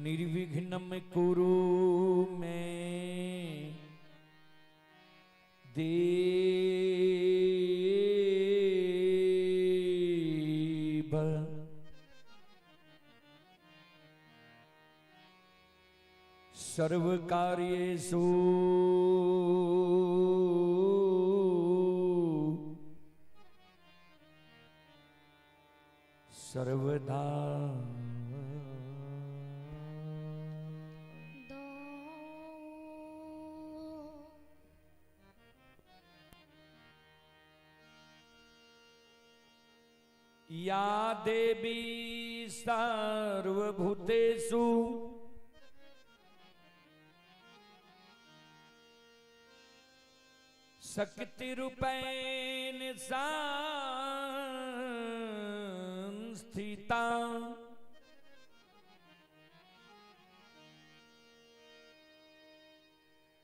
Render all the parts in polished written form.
निर्विघ्नं कुरु मे देव। सर्वकार्येषु सर्वदा या देवी सर्वभूतेषु शक्तिरूपेण संस्थिता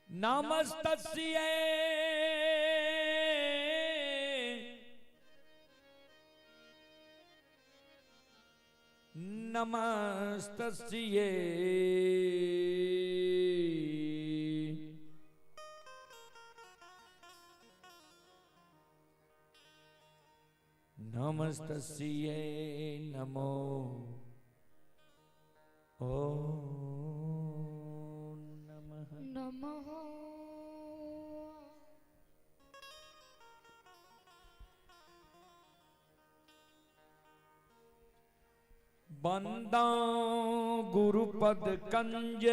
नमस्तस्यै नमस्तस्यै नमस्तस्यै नमो ओ नमः नमः। बंदा गुरुपद कंज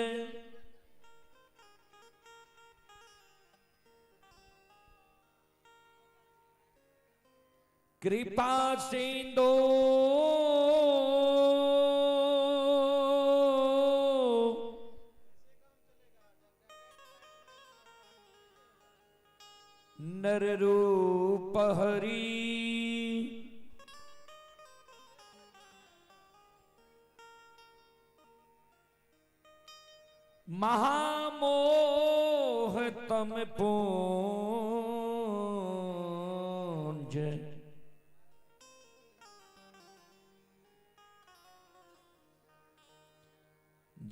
कृपा सिंधु नर रूप हरि महामोह तम पूंज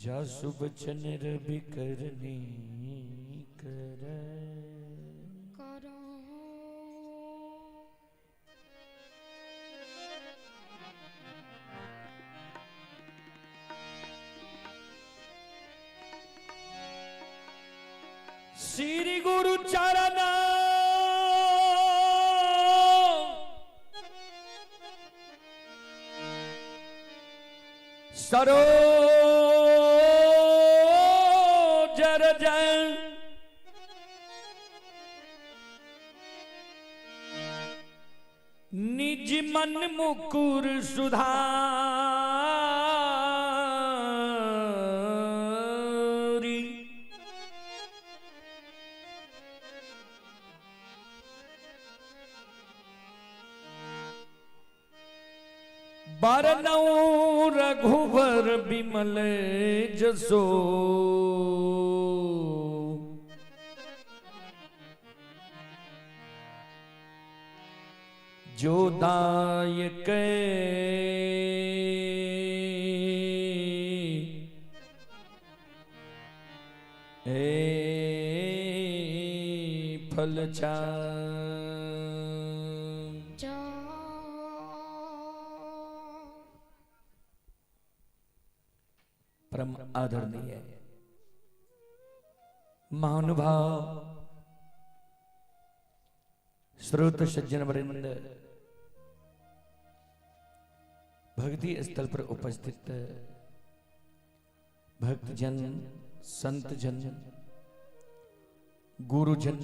जासु बचन रवि करनी कर करो। श्री गुरु चरण सरोज रज निज मन मुकुर सुधारी बरनऊ रघुवर बिमल जसो जो दायक ए फल चा। परम आदरणीय महानुभाव श्रोत सज्जन वृंद, भक्ति स्थल पर उपस्थित भक्तजन, संतजन, गुरुजन,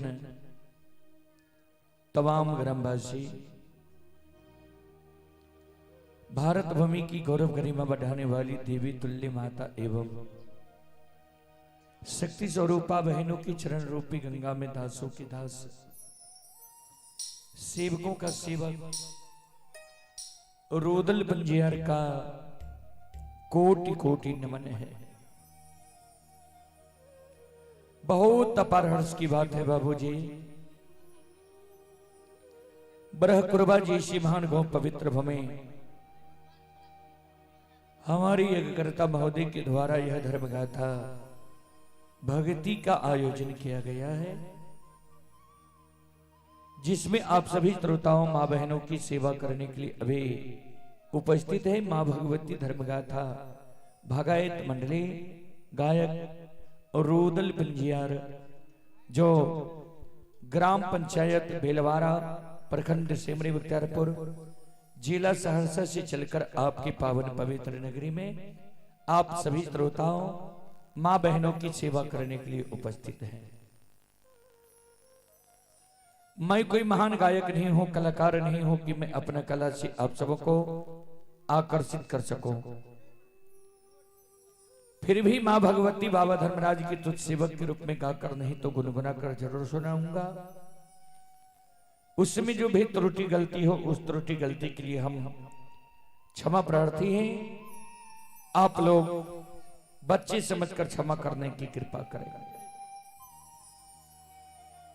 तमाम ग्रामवासी, भारत भूमि की गौरव गरिमा बढ़ाने वाली देवी तुल्य माता एवं शक्ति स्वरूपा बहनों की चरण रूपी गंगा में दासों के दास, सेवकों का सेवक रोदल पंजियार का कोटि कोटि नमन है। बहुत अपार हर्ष की बात है बाबूजी, ब्रह कुरबा जी श्री महान गौ पवित्र भूमि हमारी यज्ञकर्ता महोदय के द्वारा यह धर्मगाथा भक्ति का आयोजन किया गया है, जिसमें आप सभी श्रोताओं माँ बहनों की सेवा करने के लिए अभी उपस्थित है। माँ भगवती धर्मगाथा भागायत मंडली गायक रूदल पंजियार, जो ग्राम पंचायत बेलवारा, प्रखंड सेमरी बख्तियारपुर, जिला सहरसा से चलकर आपकी पावन पवित्र नगरी में आप सभी श्रोताओं माँ बहनों की सेवा करने के लिए उपस्थित हैं। मैं कोई महान गायक नहीं हूं, कलाकार नहीं हूं कि मैं अपना कला से आप सबको आकर्षित कर सकूं। फिर भी माँ भगवती बाबा धर्मराज के तुच्छ सेवक के रूप में गाकर नहीं तो गुनगुना कर जरूर सुनाऊंगा। उसमें जो भी त्रुटि गलती हो, उस त्रुटि गलती के लिए हम क्षमा प्रार्थी हैं। आप लोग बच्चे समझकर क्षमा करने की कृपा करें।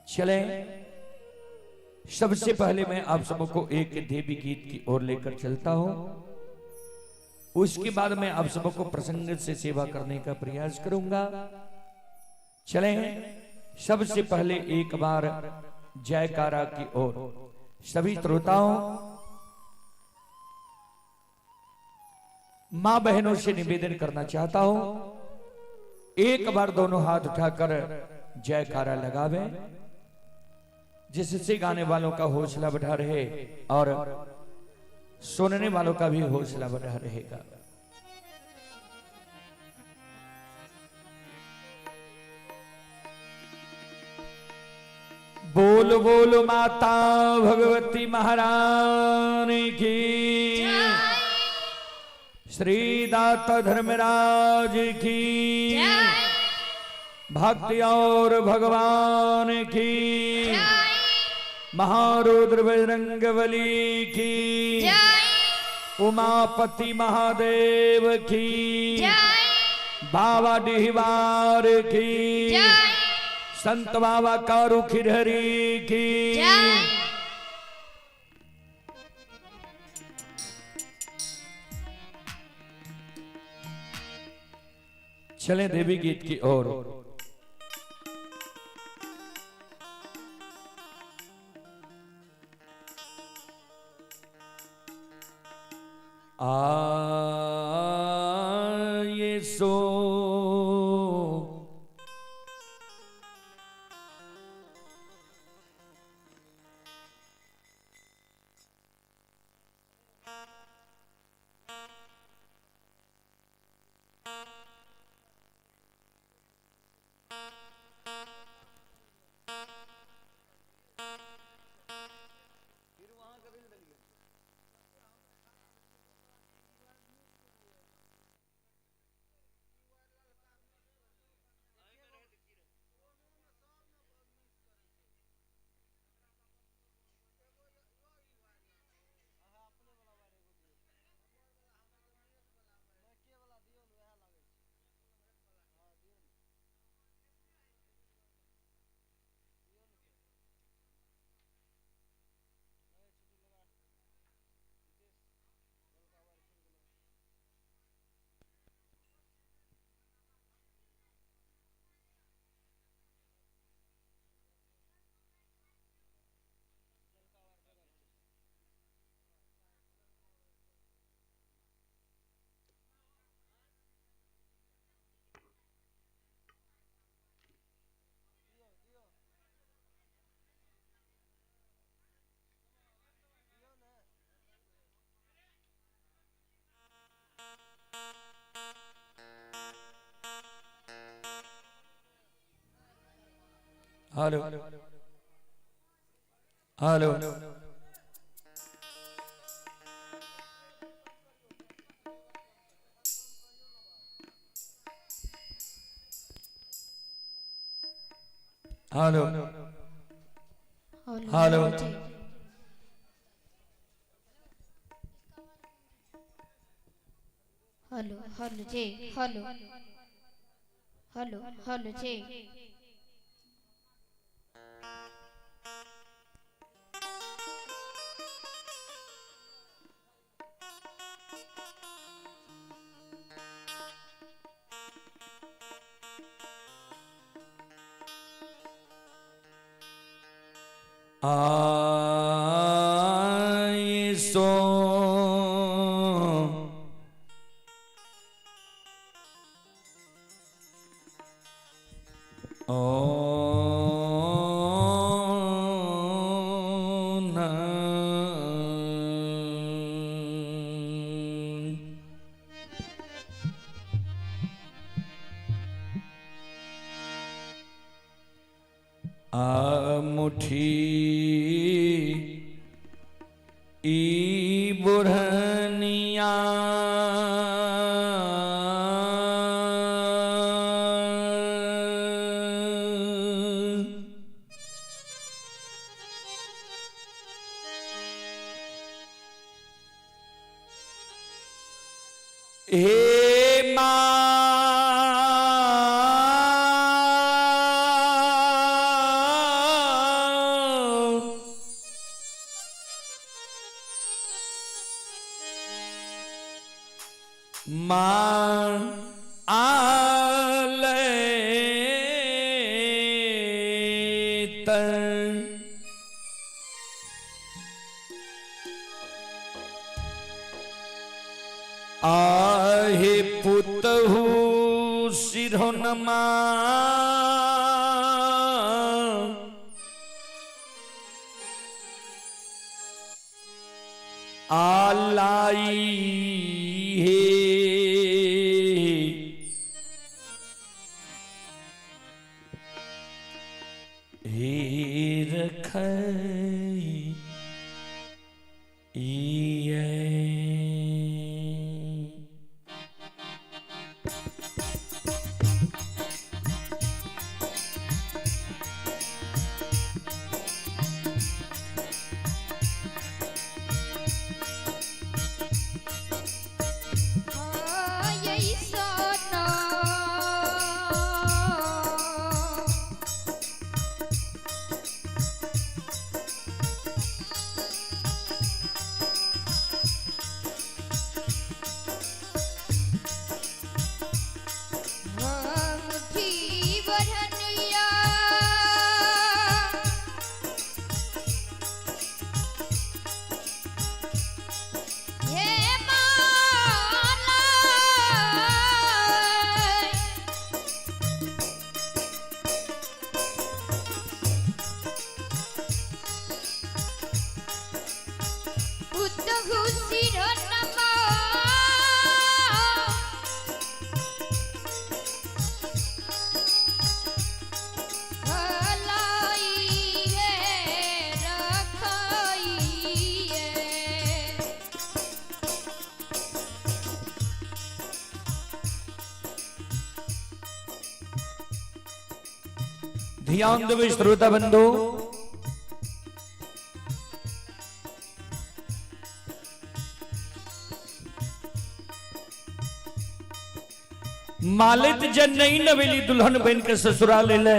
चलें, सबसे पहले मैं आप सबको एक देवी गीत की ओर लेकर चलता हूं। उसके बाद मैं आप सबको प्रसंग से सेवा करने का प्रयास करूंगा। चलें, सबसे पहले एक बार जयकारा की ओर सभी श्रोताओं मां बहनों से निवेदन करना चाहता हूं, एक बार दोनों हाथ उठाकर जयकारा लगावे, जिससे गाने वालों का हौसला बढ़ा रहे और सुनने वालों का भी हौसला बढ़ा रहेगा। बोल बोल माता भगवती महारानी की, श्री दाता धर्मराज की, भक्ति और भगवान की, महारुद्र बजरंगबली की, उमापति महादेव की, बाबा डिहवार की, संत बाबा कारू खिरहरी की। चलें देवी गीत की ओर। आए सो hello hello hello hello hello hello ji hello hello hello ji. आय सो ओ न आ मुठी ई बुढ़निया हे माँ माँ आले तर आहे पुतहु सिरहोनमा आलाई हे हे रखई इयै। ध्यान देवे श्रोता बंधु, मालित जन नहीं नवेली दुल्हन बन के ससुराल ले,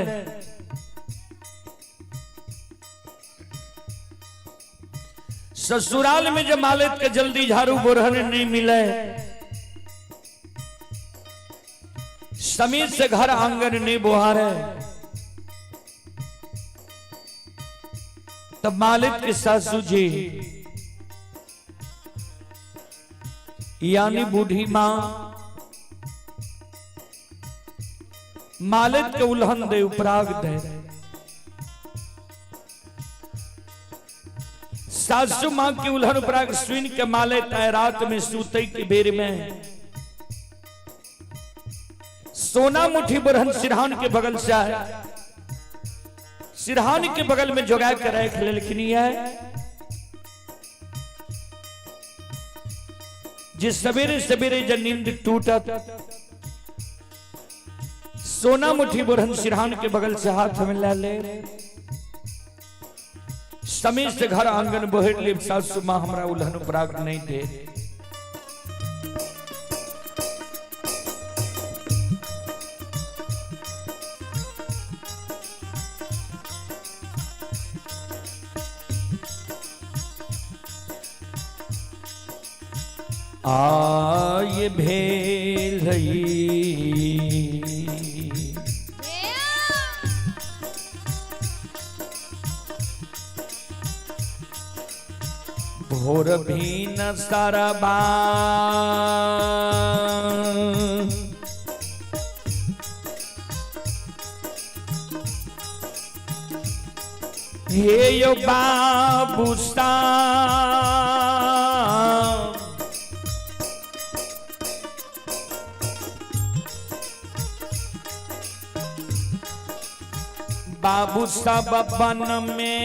ससुराल में जब मालित के जल्दी झाड़ू बोरहन नहीं मिले, समीर से घर आंगन नहीं बुहारे, तब मालिक के सासू जी यानी बूढ़ी मां मालिक के उल्हन दे उपराग दे। सासू मां की उल्हन उपराग सुन के मालिक आए रात में सूते की बेर में सोना मुठी बरहन सिरहान के बगल से आए, सिरहान के बगल में जोगा के रख लेलखिन है। जिस सवेरे सवेरे जब नींद टूटत सोना मुठी बुरहन सिरहान के बगल से हाथ में ला ले, समय से घर आंगन बहेर ले, सासू मां हमरा उल्हन उपराग नहीं दे। आय भेलई भोर भीन सरबा हे यो बाबू साहब, बाबू सब बन में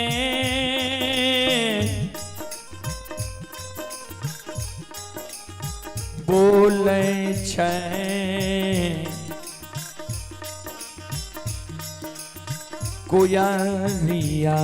बोले छै कोयलिया।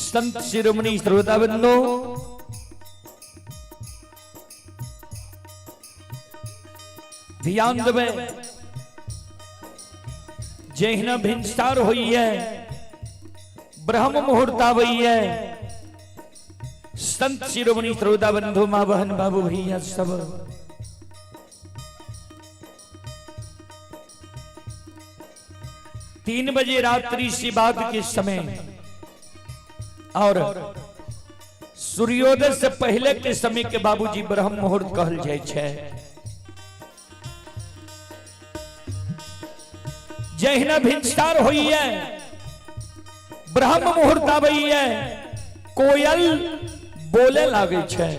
संत शिरोमणि श्रोता बंधु, ध्यान देवे, जहिना भिनसार हुई है, ब्रह्म मुहूर्त आवई है, संत शिरोमणि श्रोता बंधु, माँ बहन बाबू भैया सब 3 बजे रात्रि से बाद के समय और सूर्योदय से पहले के समय के बाबूजी ब्रह्म मुहूर्त कहल जाय छै। जहिना भिनसार होई है, ब्रह्म मुहूर्त आबै है, कोयल बोले लागे छै।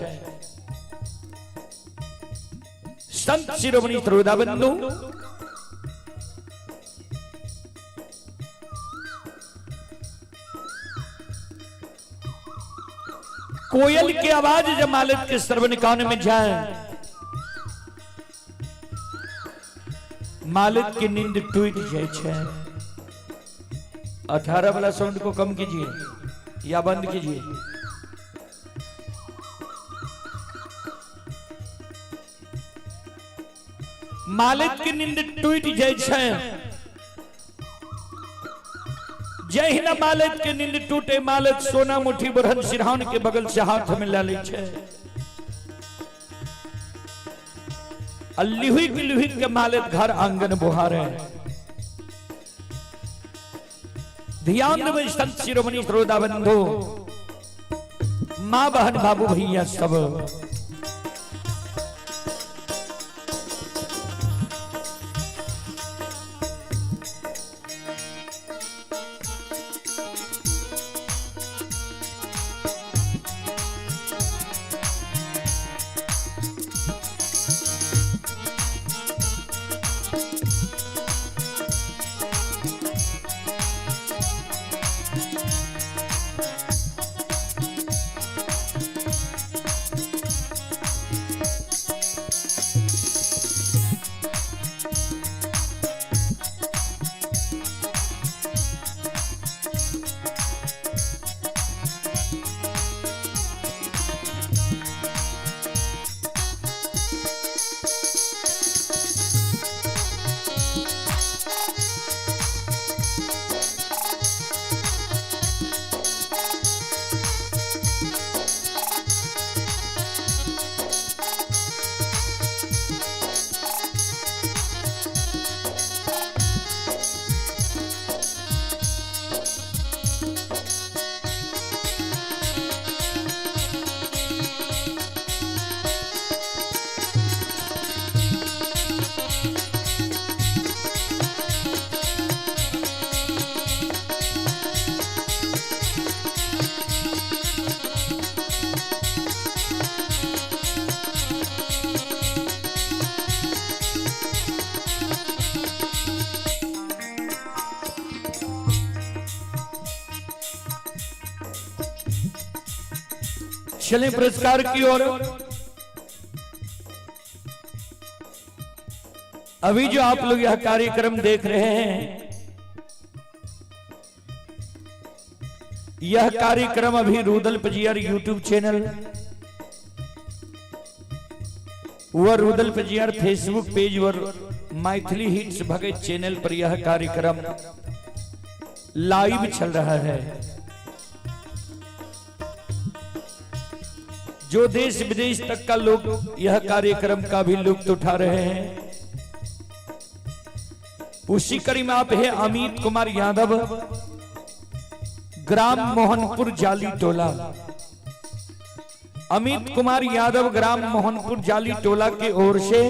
संत शिरोमणि श्रोता बंधु, कोयल की आवाज जब मालिक के श्रवण कान में जाए, मालिक की नींद टूट जाए छे। 18 वाला साउंड को कम कीजिए या बंद कीजिए। मालिक की नींद टूट जाए छे। जहिना मालिक के नींद टूटे, मालिक सोना मुट्ठी बरहन सिरहान के बगल से हाथ में ला ले छे। लिहुई की लिहुई के मालिक घर आंगन बुहारे। ध्यान देवे संत शिरोमणि श्रोता बंधु, माँ बहन बाबू भैया सब, चले पुरस्कार की ओर। अभी जो आप लोग यह कार्यक्रम देख रहे हैं, यह कार्यक्रम अभी रूदल पजियार यूट्यूब चैनल व रूदल पजियार फेसबुक पेज और मैथिली हिट्स भगत चैनल पर यह कार्यक्रम लाइव चल रहा है। जो देश विदेश तक का लोग यह कार्यक्रम का भी लुत्फ उठा रहे हैं। उसी कड़ी में आप है अमित कुमार यादव, ग्राम मोहनपुर जाली टोला। अमित कुमार यादव ग्राम मोहनपुर जाली टोला के ओर से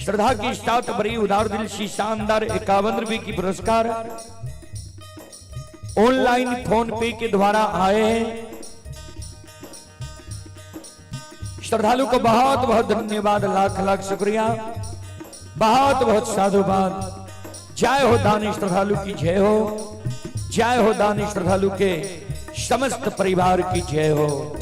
श्रद्धा के साथ बड़ी उदार दिल सी शानदार 51 रुपए की पुरस्कार ऑनलाइन फोन पे के द्वारा आए हैं। श्रद्धालु को बहुत बहुत धन्यवाद, लाख लाख शुक्रिया, बहुत बहुत साधुवाद। जय हो दानी श्रद्धालु की जय हो, जय हो दानी श्रद्धालु के समस्त परिवार की जय हो।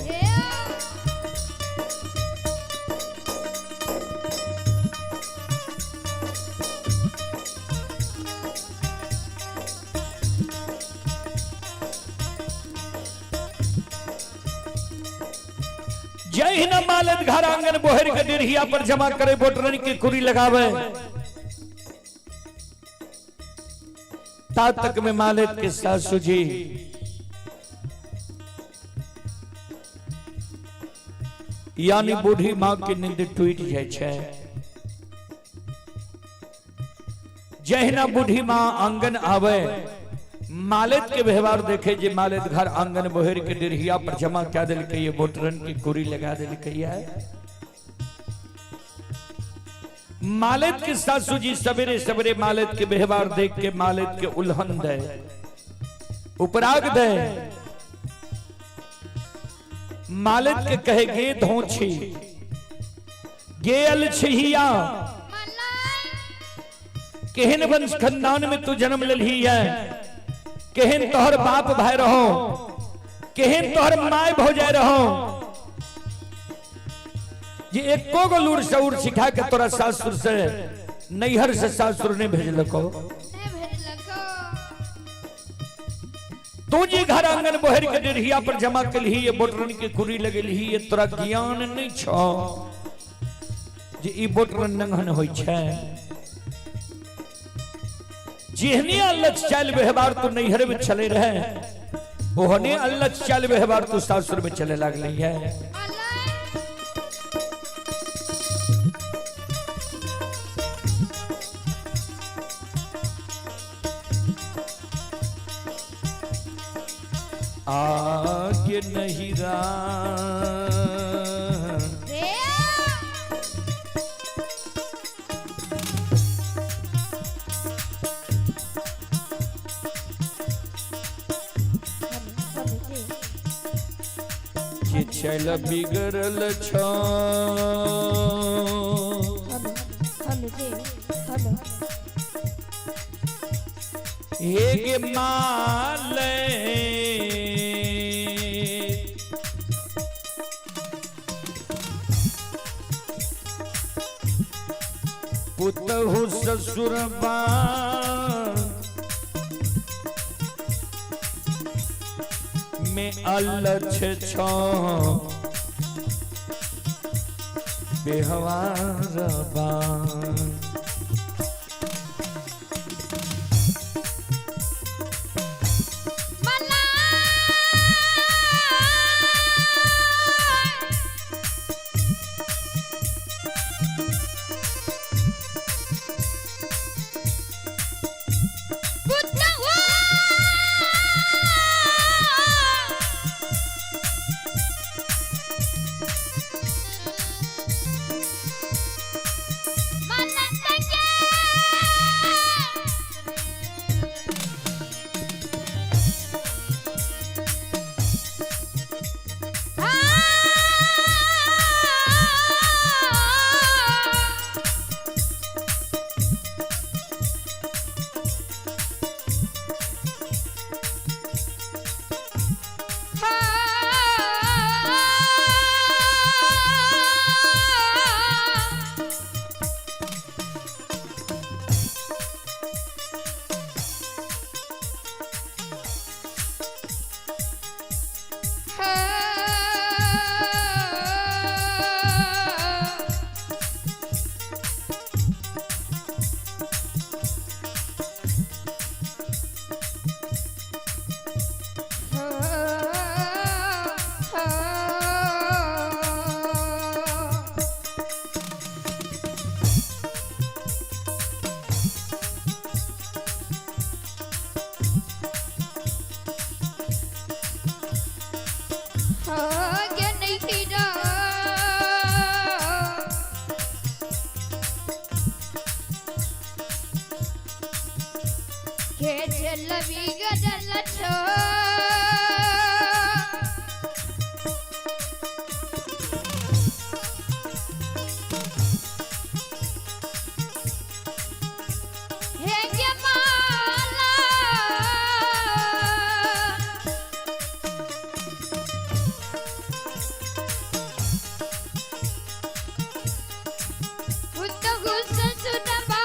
जय हिंद। मालत घर आंगन बोहर के डेढ़िया पर जमा करे बोटरन की कुरी लगावे, ता तक में मालिक के सासू जी यानी बूढ़ी मां की नींद टूट जाए छे। जहिना बूढ़ी मां आंगन आवे, मालिक के व्यवहार देखे जे मालिक घर आंगन बोहर के डेढ़िया पर जमा क्या दिल के ये बोटरन की कुरी लगा दिल के है। मालिक के सासू जी सवेरे सवेरे मालिक के व्यवहार देख के मालिक के उल्हन दे, उपराग दे, मालिक के कहे गे धोछी गे अलछिया, केहन वंश खानदान में तू जन्म ललही है, केहन तोहर बाप भाई रहो, केहन तोहर my भौजाई रहो, ये एको गो लूर सऊर सिखा के तोरा सासुर से नैहर से सासुर ने भेजलको। तू जी घर आंगन बोहर के डेढ़िया पर जमा कलही, ये बोटरन के कुरी लगलही, ये तोरा ज्ञान नहीं छो जे ई बोटरन नंगन होई छे। जेहने अलग चाल व्यवहार तू नैहर में चले रहे, ओहने अलग चाल व्यवहार तू सासुर में चले लागली है। आगे नहीं जे चल बिगड़ल छो। हे गे माले पुतहु ससुर में अलछ छो बेहवार बा। Mana गे नैहरा। के चलबी गजल छो। हे गे माला। उतहु ससुरबा।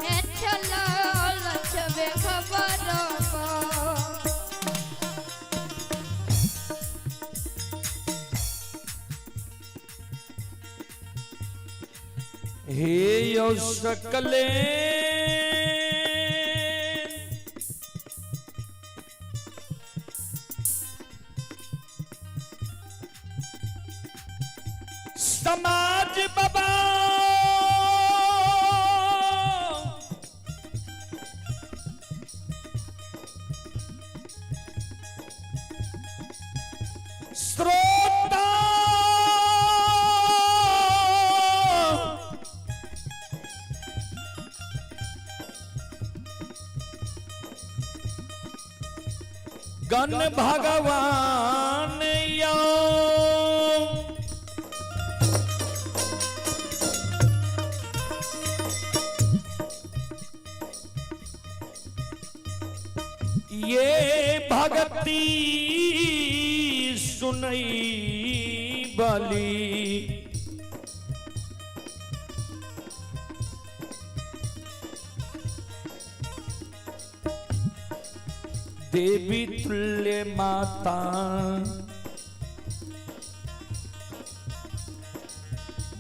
ने चलल छबे खबर। हे यो सकले समाज बाबा, श्रोता गण भगवान यो। ये भक्ति सुनई बली, देवी तुल्य माता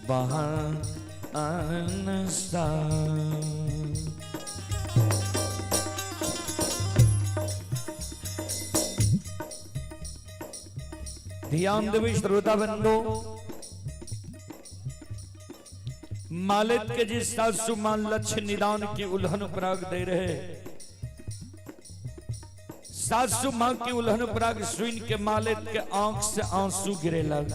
बहन सा। ध्यान देवी श्रोता बंधु, मालिक के जिस सासू मां लक्ष्य निदान की उल्हन पराग दे रहे, सासू मां की उल्हन पराग सुन के मालिक के आंख से आंसू गिरे लग।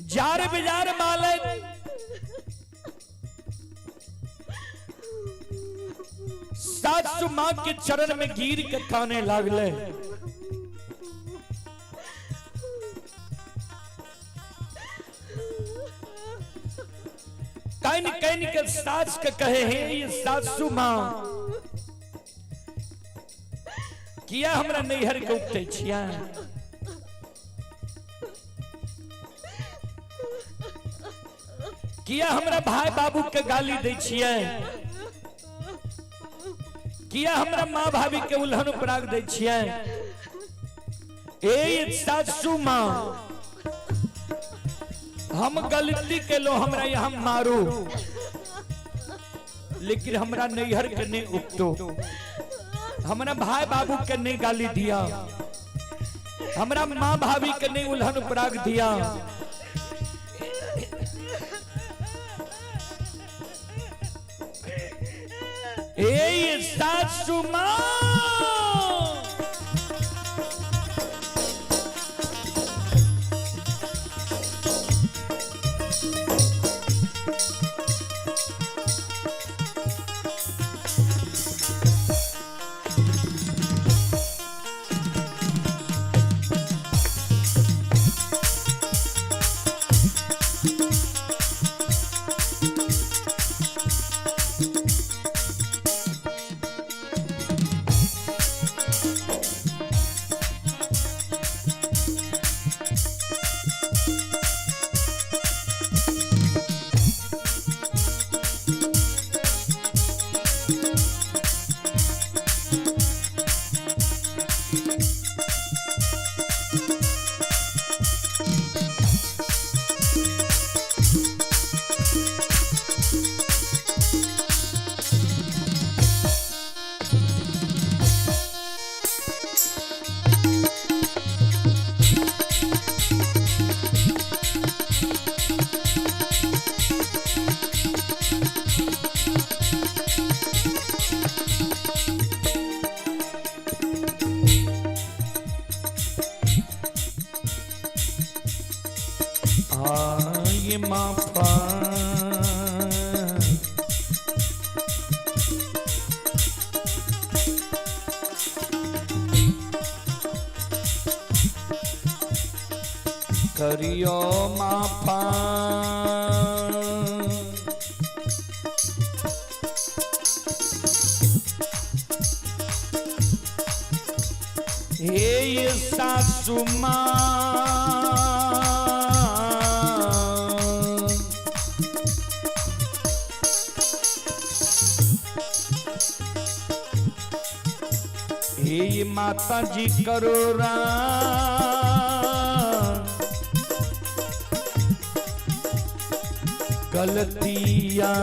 जार बिजार मालिक सासू मां के चरण में गिर के काने लागले। Can can के सास के कहे हैं ये सासू मां किया हमरा नैहर के उपटे छिया। किया हमरा भाई बाबू के गाली दै छियै। किया हमरा माँ भाभी के उल्हन उपराग दै छियै। ए सासू माँ हम गलती के लो हमरा यहाँ मारू, लेकिन हमरा नैहर के नहीं उपटो, हमरा भाई बाबू के नहीं गाली दिया, हमरा माँ भाभी के नहीं उल्हन उपराग दिया। ए सासू माँ करियो माफा। हे सासू माँ हे माता जी करो गलतियां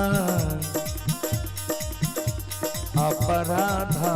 अपराधा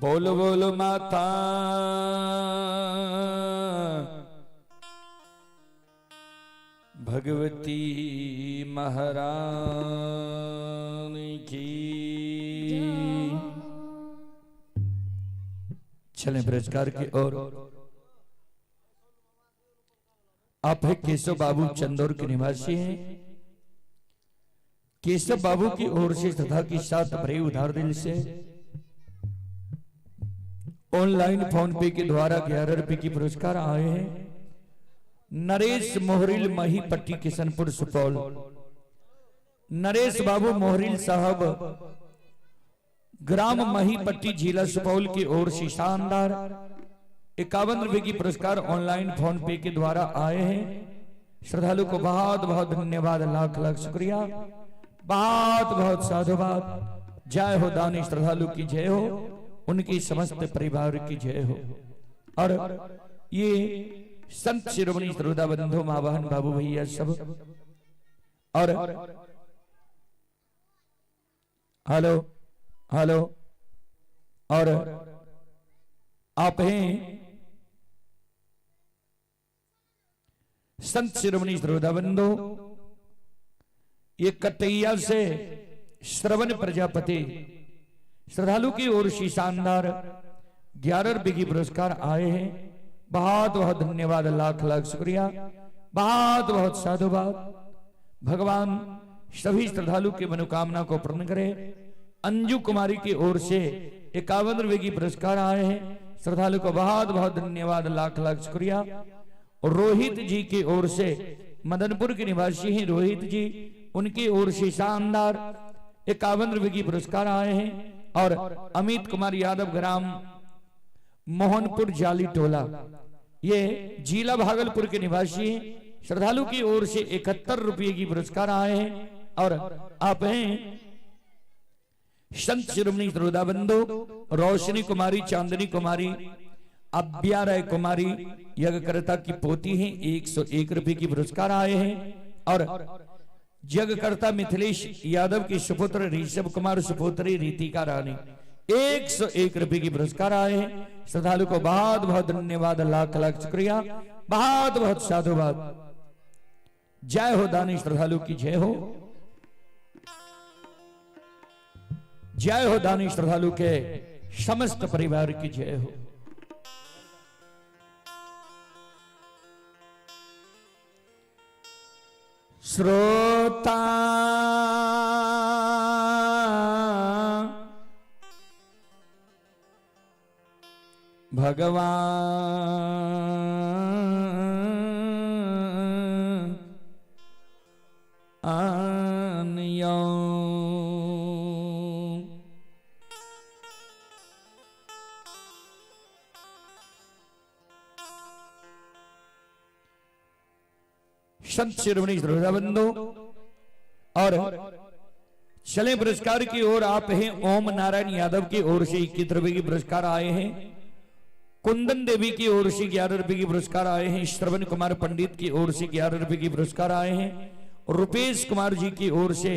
बोल बोल माता भगवती महारानी की। चलें पुरस्कार की ओर। आप है केशव बाबू चंदौर के निवासी हैं। केशव बाबू की ओर से तथा की साथ भरे उधार दिल से ऑनलाइन फोन पे के द्वारा 11 रुपए की पुरस्कार आए हैं। नरेश मोहरिल मही पट्टी किशनपुर सुपौल। नरेश बाबू मोहरिल साहब ग्राम मही पट्टी जिला सुपौल की ओर से शानदार 51 रुपए की पुरस्कार ऑनलाइन फोन पे के द्वारा आए हैं। श्रद्धालु को बहुत बहुत धन्यवाद, लाख लाख शुक्रिया, बहुत बहुत साधुवाद। जय हो दानी श्रद्धालु की जय हो, उनकी समस्त परिवार की जय हो। और ये संत शिरोमणि श्रोता बंधु माँ बहन बाबू भैया सब। और हेलो हेलो, और आप हैं संत शिरोमणि श्रोता बंधु, ये कटैया से श्रवण प्रजापति श्रद्धालु की ओर से शानदार 11 रुपए की पुरस्कार आए हैं। बहुत बहुत धन्यवाद, लाख लाख शुक्रिया, बहुत बहुत साधुवाद। भगवान सभी श्रद्धालु की मनोकामना को पूर्ण करे। अंजू कुमारी की ओर से 51 रुपए की पुरस्कार आए हैं। श्रद्धालु को बहुत बहुत धन्यवाद, लाख लाख शुक्रिया। रोहित जी की ओर से, मदनपुर के निवासी हैं रोहित जी, उनकी ओर से शानदार 51 रुपए की पुरस्कार आए हैं। और अमित कुमार यादव ग्राम मोहनपुर जाली टोला, ये जिला भागलपुर के निवासी हैं, श्रद्धालु की ओर से 71 रुपए की पुरस्कार आए हैं। और आप हैं संत शिरोमणि श्रोता बंधु रोशनी कुमारी, चांदनी कुमारी, अब्या राय कुमारी यज्ञकर्ता की पोती हैं, 101 रुपए की पुरस्कार आए हैं। और यज्ञकर्ता मिथिलेश यादव के सुपुत्र ऋषभ कुमार, सुपुत्री रीतिका रानी, 101 रुपए की पुरस्कार आए हैं। श्रद्धालु को बहुत बहुत धन्यवाद, लाख लाख शुक्रिया, बहुत बहुत साधुवाद। जय हो दानी श्रद्धालु की जय हो, जय हो दानी श्रद्धालु के समस्त परिवार की जय हो। श्रोता भगवान आनियो, संत शिरोमणि श्रोता बंधु, और चले पुरस्कार की ओर आप हैं। ओम नारायण यादव की ओर से 21 रुपए की पुरस्कार आए हैं। कुंदन देवी की ओर से 11 रुपए की पुरस्कार आए हैं। श्रवण कुमार पंडित की ओर से 11 रुपए की पुरस्कार आए हैं। रुपेश कुमार जी की ओर से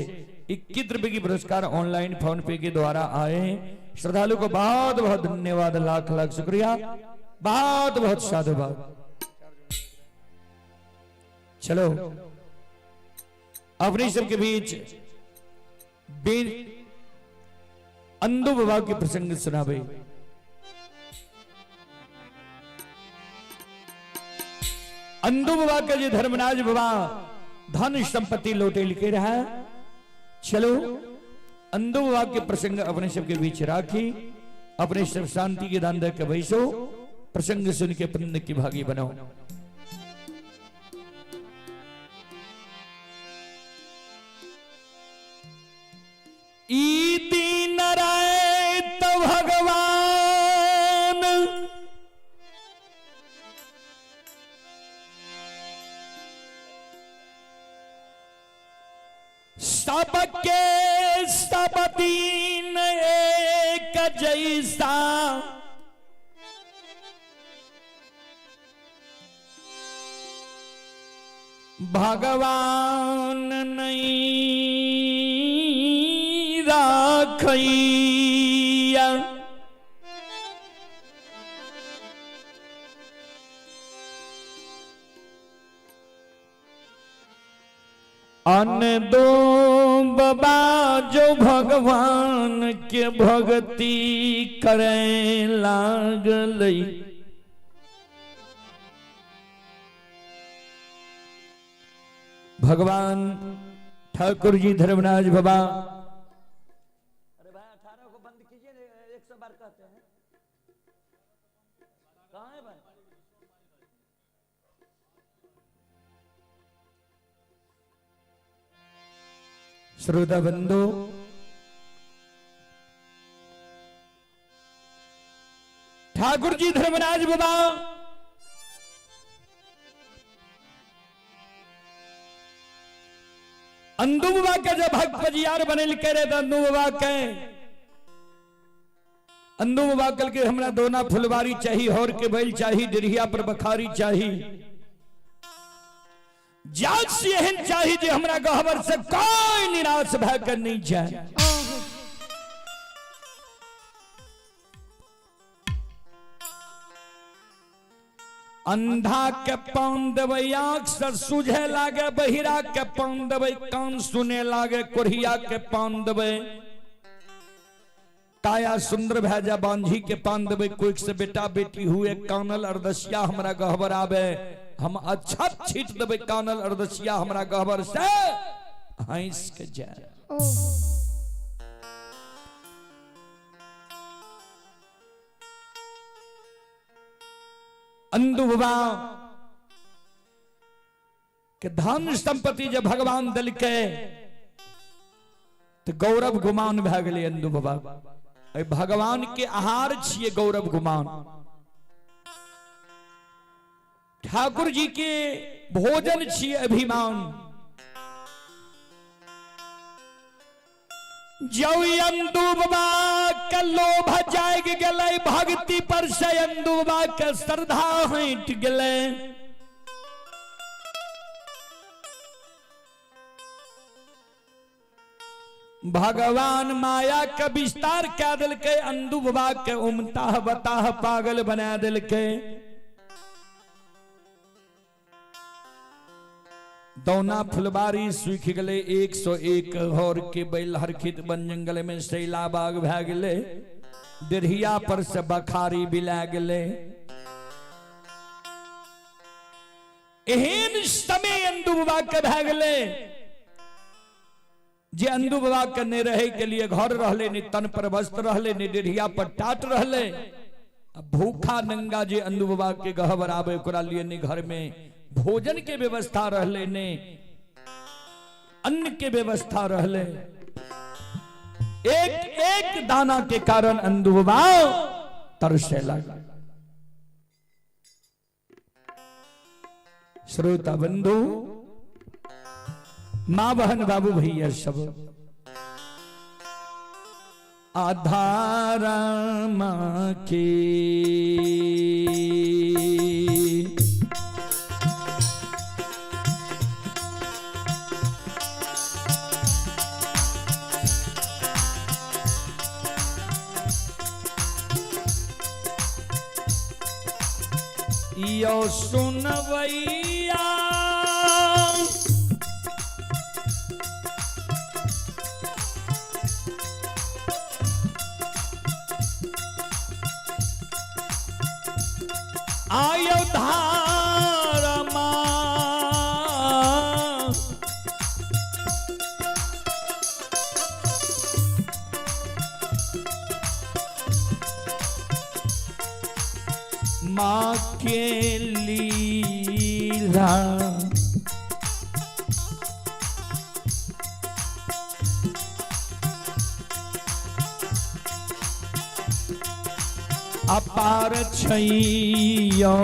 21 रुपए की पुरस्कार ऑनलाइन फोन पे के द्वारा आए हैं। श्रद्धालु को बहुत बहुत धन्यवाद, लाख लाख शुक्रिया, बहुत बहुत साधुवाद। चलो अपने सबके बीच अंधु बाबा के प्रसंग सुनावे। अंधु बाबा के जो धर्मराज बाबा धन संपत्ति लोटे लिखे रहा। चलो अंधु बाबा के प्रसंग अपने सबके बीच राखी, अपने सब शांति के दान दे के बैसो, प्रसंग सुन के पुण्य की भागी बनाओ। ई दिन रात भगवान सबके सब दिन एक जैसा, भगवान नहीं राखैया। अन दो बाबा जो भगवान के भक्ति करे लागलई, भगवान ठाकुर जी धर्मराज बाबा। अरे भाई 18 को बंद कीजिए, 100 बार कहते हैं। कहाँ है भाई? श्रोता बंधु, ठाकुर जी धर्मराज बाबा अंधु बाबा के जब भक्त पजियार बनल करे तो अंधु बाबा के अंधु बाबा कल के हमरा दोना फुलवारी चाहिए, होर के बैल चाहिए, डिरिया पर बखारी चाहिए, जात से एहन चाहिए जे हमरा गहबर से कोई निराश भय कर नहीं जाए। अंधा के पान देबै आंख से सूझे लागे, बहिरा के पान देबै कान सुने लागे, कोढ़िया के पान देबै काया सुंदर भै जा, बांझी के पान देबै कोई से बेटा बेटी हुए, कानल अरदसिया हमरा गहबर आवे, हम अच्छा छीट देबै कानल अरदसिया हमरा गहबर से हंस के जाए। अंधु बाबा के धन संपत्ति जब भगवान दिल के तऽ गौरव गुमान भए गेलै अंदू बाबा। एहि भगवान के आहार छियै गौरव गुमान। ठाकुर जी के भोजन छियै अभिमान। जौ अंदू बाबा के लोभ जागि गेलै, भक्ति पर से अंदू बाबा के श्रद्धा हटि गेलै। भगवान माया के विस्तार कए देलकै, अंदू बाबा के उमताह बताह पागल बना देलकै। दौना फुलबारी सूखि गेलै, 101 हर के बैल हरखित बन जंगल में शैला बाग भए गेलै, डेढ़िया पर से बखारी बिला गेलै। एहन समय अंदू बाबा के भए गेलै जे अंदू बाबा के नहि रहे के लिए घर रहले, नहि तन पर वस्त्र रहले, नहि डेढ़िया पर टाट रहले। भूखा नंगा जे अंदू बाबा के गहबर आबे ओकरा लिए नहि घर में भोजन के व्यवस्था रहले, नहि अन्न के व्यवस्था रहले। एक एक दाना के कारण अंदू बाबा तरसे लगा। श्रोता बंधु, माँ बहन बाबू भैया सब, आधार माँ के यो सुनवैया आयो धारमा माँ के लीला अपार छैयो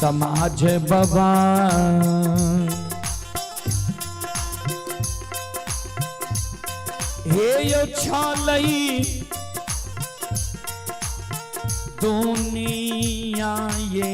समाज बाबा। हे यो छालई दुनिया ये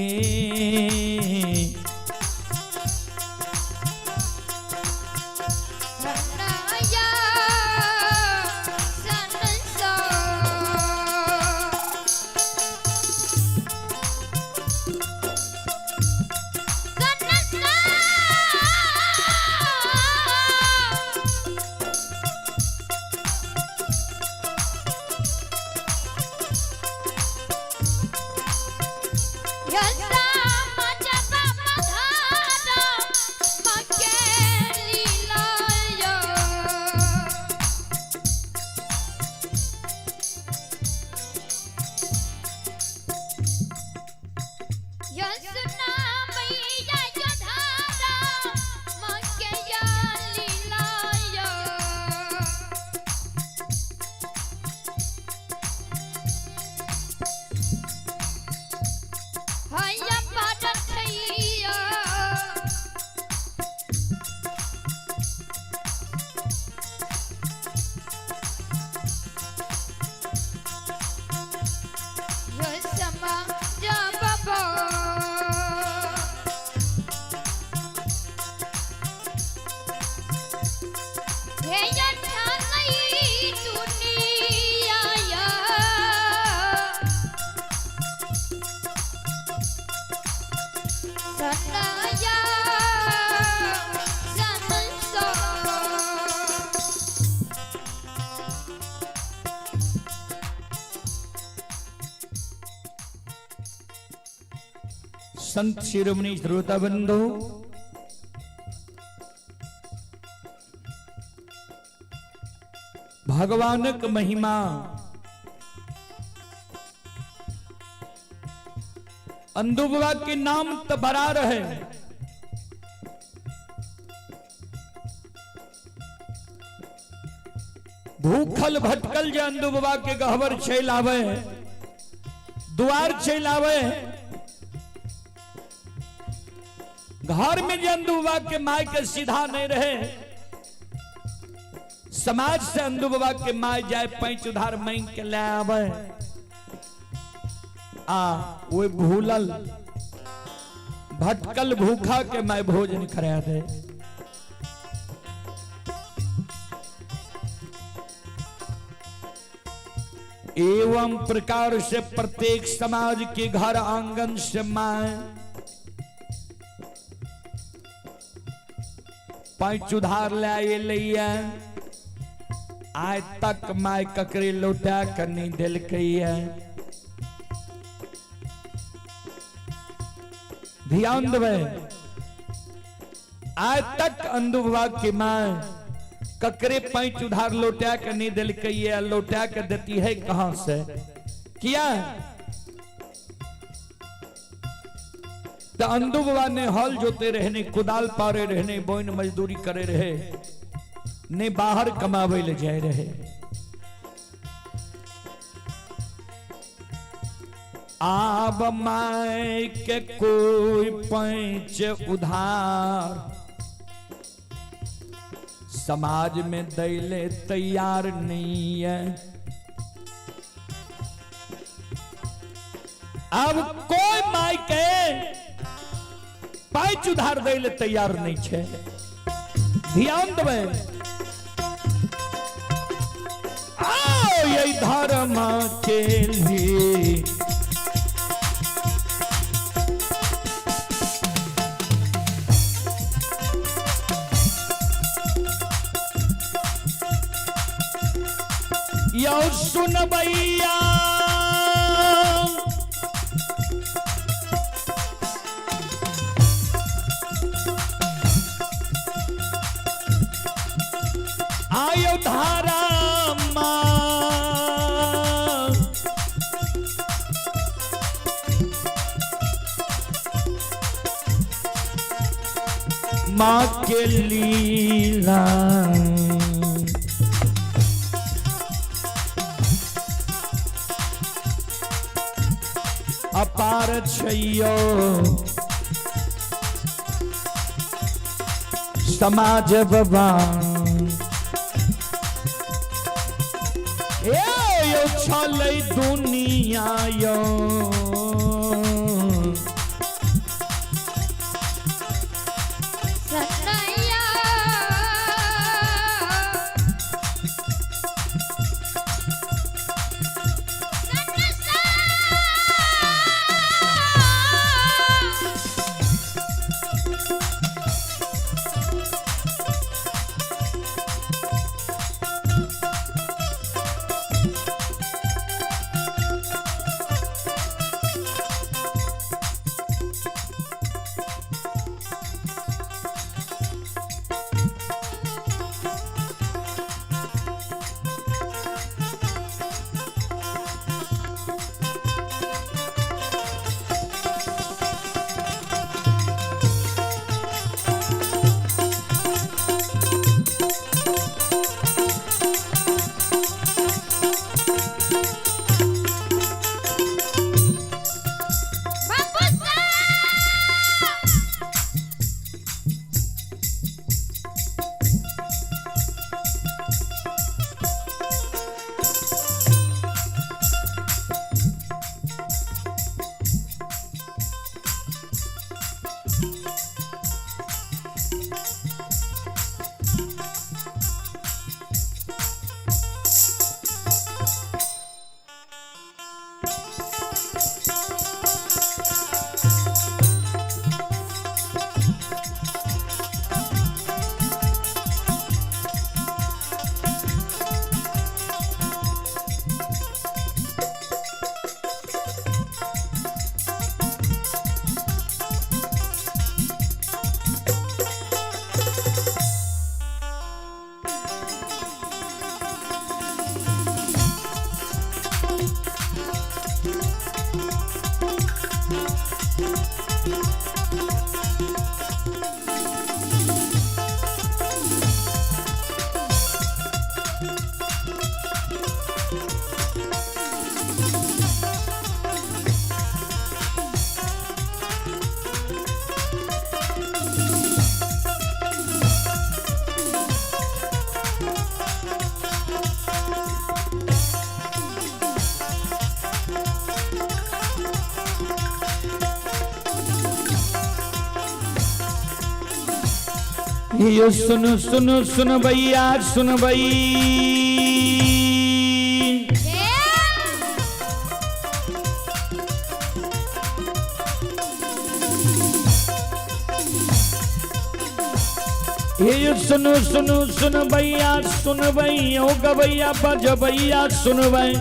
संत शिरोमणि श्रोता बंधु, भगवानक महिमा अंदू बाबा के नाम तो बड़ा रहे, भूखल भटकल जे अंदू बाबा के गहबर चलि आवे, द्वार चलि आवे, घर में जे अंदू बाबा के माय के सीधा नहीं रहे, समाज से अंदू बाबा के माय जाए पैंच उधार मांग के ले आवे, आ वो भूलल भटकल भूखा के my भोजन करा दे। एवं प्रकार से प्रत्येक समाज के घर आंगन से my पैंच उधार ले लिया, आज तक my ककरे लौटा कर नहीं दिलकैया। ध्यान देवे, आज तक अंदू बाबा के my ककरे पैंच उधार लौटा के नहीं दिलकैया, लौटा के देती है कहां से? किया तो अंदू बाबा ने हल जोते रहने, कुदाल पारे रहने, बोइन मजदूरी करे रहे, ने बाहर कमावे ले जाए रहे। आब my के कोई पैंच उधार समाज में दैले तैयार नहीं है। अब कोई my के पैंच उधार दैले तैयार नहीं छे। ध्यान देवे, आओ ये धर्म के लिए यो सुन भैया, आयो धारा मां, मां के लीला अपार छैयो, समाज बाबा ए यो छलै दुनिया यो, सनैया यो सुन सुन सुनबैया सुनबई। हे सुनो सुनो सुनबैया सुनबई ओ गबैया बजबैया सुनबई।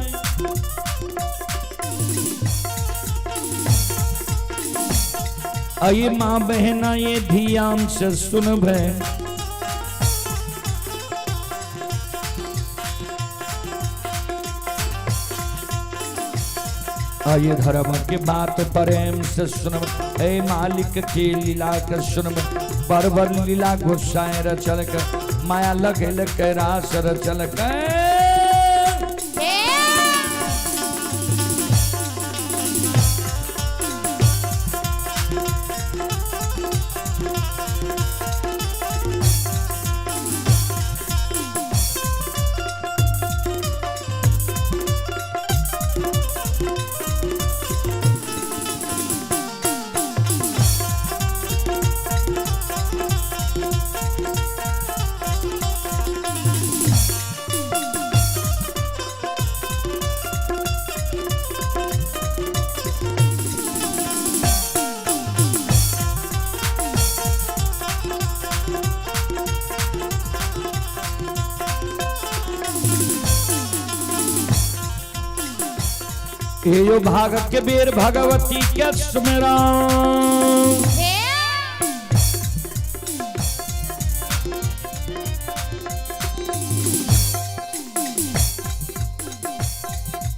अये माँ बहना ये ध्यान से सुनबे। आये धर्म के बात प्रेम से सुनब, ए मालिक के लीला के सुनब। बरबर लीला गुस्साए रचल के, माया लगेल के रास रचल के। यो भाग के बेर भगवती के सुमेरा।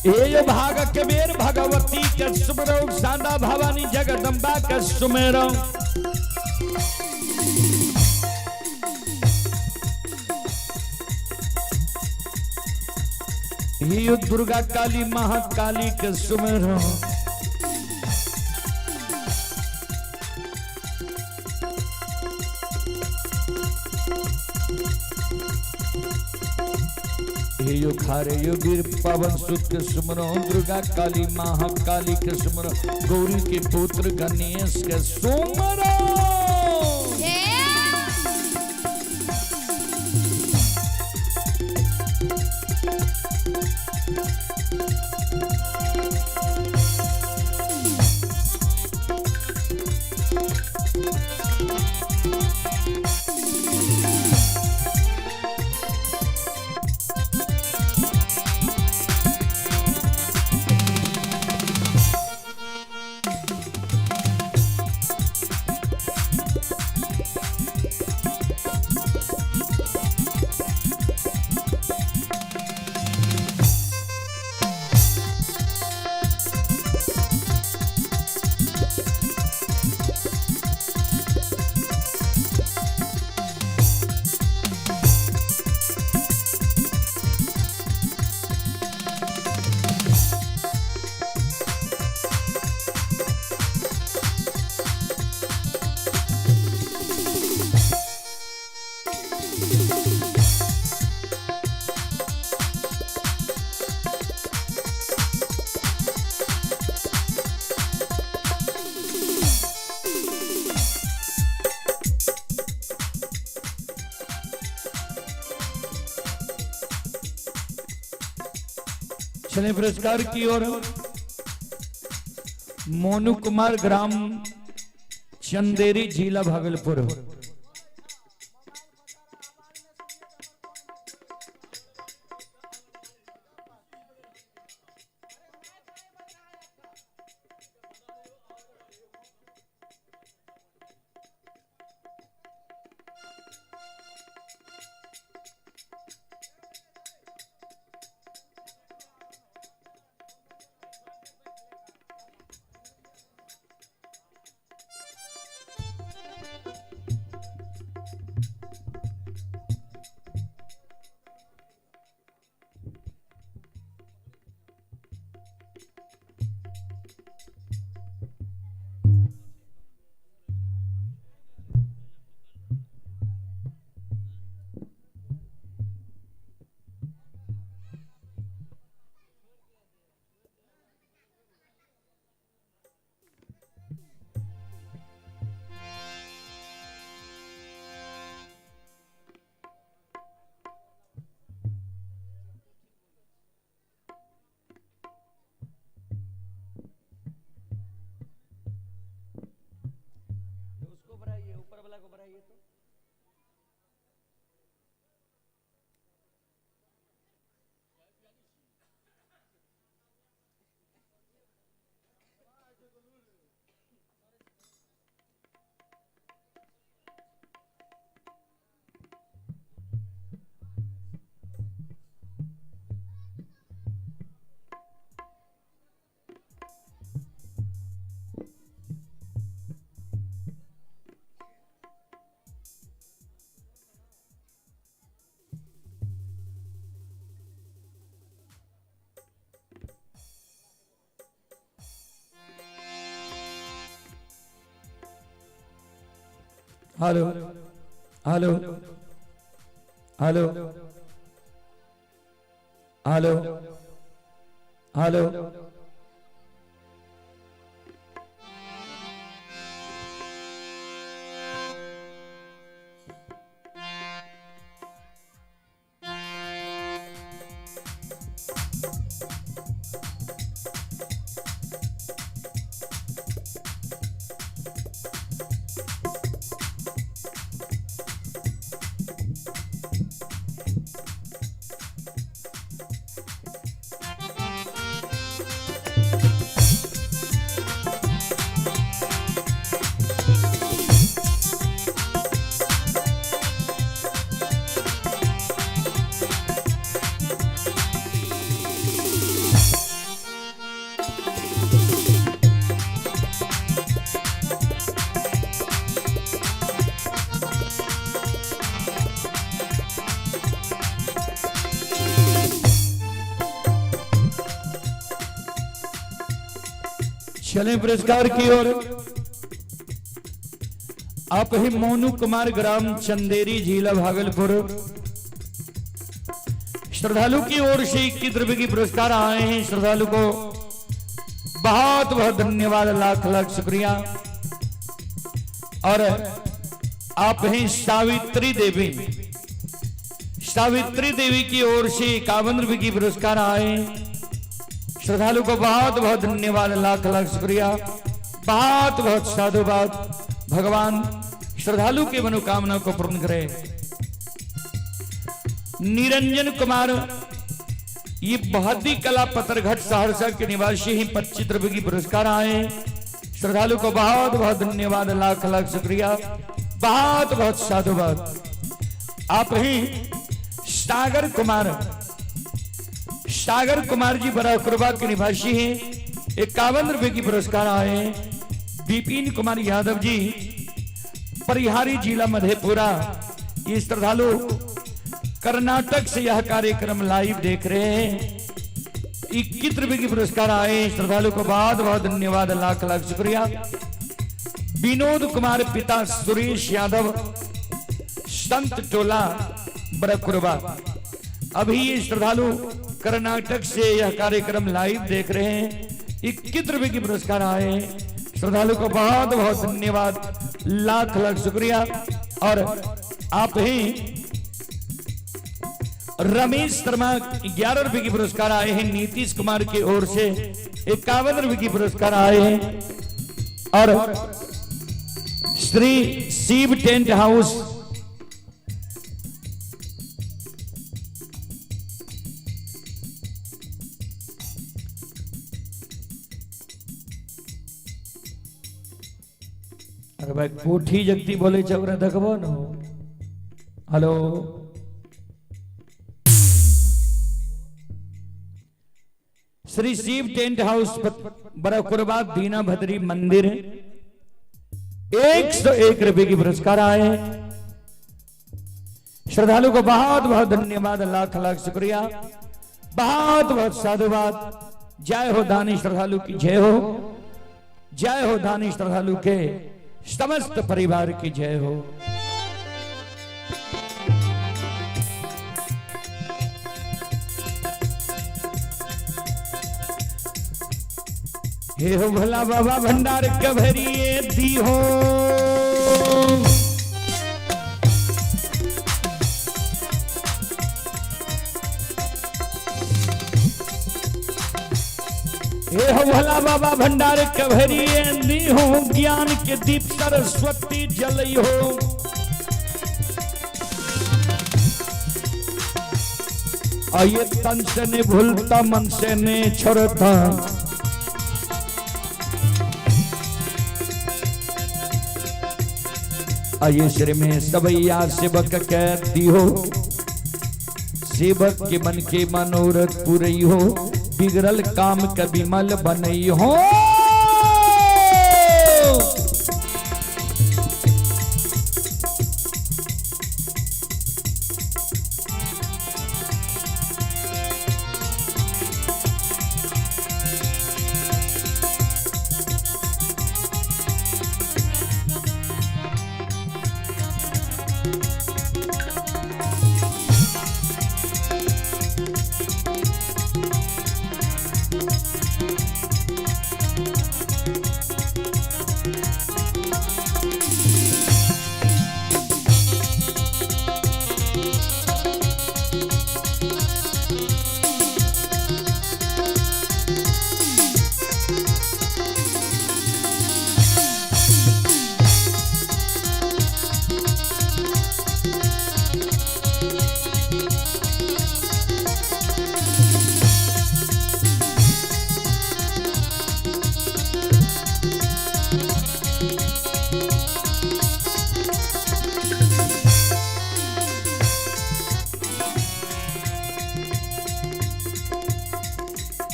यो भाग के बेर भगवती के सुमेरो, सादा भवानी जगदम्बा के सुमेरो। यो दुर्गा काली महाकाली के सुमेरो। यो खारे यो वीर पवन सुत के सुमरो, दुर्गा काली महाकाली के सुमरो, गौरी के पुत्र गणेश के सुमरो। चले पुरस्कार की ओर। मोनू कुमार, ग्राम चंदेरी, जिला Bhagalpur. Hello hello hello hello hello. चलें पुरस्कार की ओर। आप ही मोनू कुमार, ग्राम चंदेरी, जिला भागलपुर। श्रद्धालु की ओर से 21 रुपए की पुरस्कार आए हैं। श्रद्धालु को बहुत बहुत धन्यवाद, लाख लाख शुक्रिया। और आप हैं सावित्री देवी, सावित्री देवी की ओर से 51 रुपए की पुरस्कार आए। श्रद्धालु को बहुत बहुत धन्यवाद, लाख लाख शुक्रिया, बहुत बहुत साधुवाद। भगवान श्रद्धालु की मनोकामना को पूर्ण करे। निरंजन कुमार, ये बहादी कला पतरघट सहरसा के निवासी ही, 25 रुपए की पुरस्कार आए। श्रद्धालु को बहुत बहुत धन्यवाद, लाख लाख शुक्रिया, बहुत बहुत साधुवाद। आप ही सागर कुमार, सागर कुमार जी बराकुरबा के निवासी हैं, 51 रुपए की पुरस्कार आए। विपिन कुमार यादव जी, परिहारी जिला मधेपुरा, ये श्रद्धालु कर्नाटक से यह कार्यक्रम लाइव देख रहे हैं, 21 रुपए की पुरस्कार आए। श्रद्धालु को बहुत बहुत धन्यवाद, लाख लाख शुक्रिया। विनोद कुमार पिता सुरेश यादव, संत टोला बरकुरबा, अभी ये श्रद्धालु कर्नाटक से यह कार्यक्रम लाइव देख रहे हैं, 21 रुपए की पुरस्कार आए। श्रद्धालु को बहुत बहुत धन्यवाद, लाख लाख शुक्रिया। और आप ही रमेश शर्मा, 11 रुपए की पुरस्कार आए हैं। नीतीश कुमार की ओर से 51 रुपए की पुरस्कार आए हैं। और श्री शिव टेंट हाउस अरे भाई कोठी जगती बोले छे देखबो न। Hello Shri Shiv tent house बराकुरबा दीना भद्री मंदिर, 101 रुपए की पुरस्कार आए। श्रद्धालु को बहुत बहुत धन्यवाद, लाख लाख शुक्रिया, बहुत बहुत साधुवाद। जय हो दानी श्रद्धालु की जय हो, जय हो दानी श्रद्धालु के समस्त परिवार की जय हो। हे हो भोला बाबा भंडार कभरिए दी हो, हे हो भोला बाबा भंडार कभरिए दी हो, ज्ञान के दीप सरस्वती जलई हो। ये तन से नहीं भूलता, मन से नहीं छोड़ता, आये श्री में सबैया सेवक कहती हो, सेवक के मन के मनोरथ पुरई हो, बिगड़ल काम कभी मल बनई हो।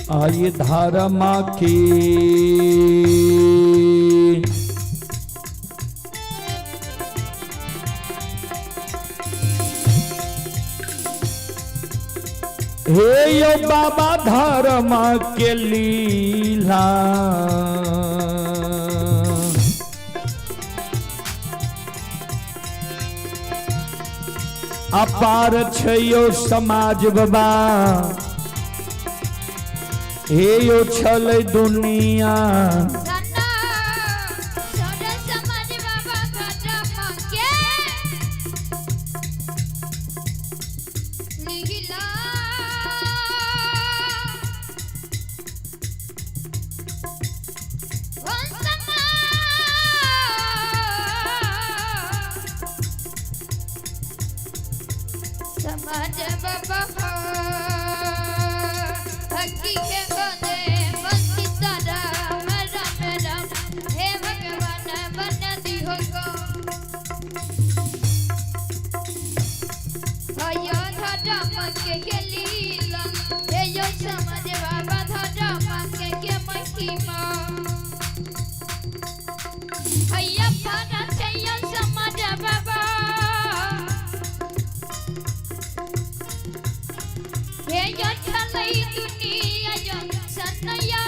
आय धर्म के। हे यो बाबा धर्म के लीला, अपार छै यो समाज बाबा, हे यो छलै दुनिया। सन्ना छोड़ समाज बाबा धर्म के लीला। समाज बाबा हकी के बने बंसी राम राम राम, हे भगवान बन दिहो को। हयो धर्म के लीला, हे यो समाज बाबा धर्म के महिमा। हैया पारा छैया समाज बाबा, हे यो छलै दुनिया यो सनया।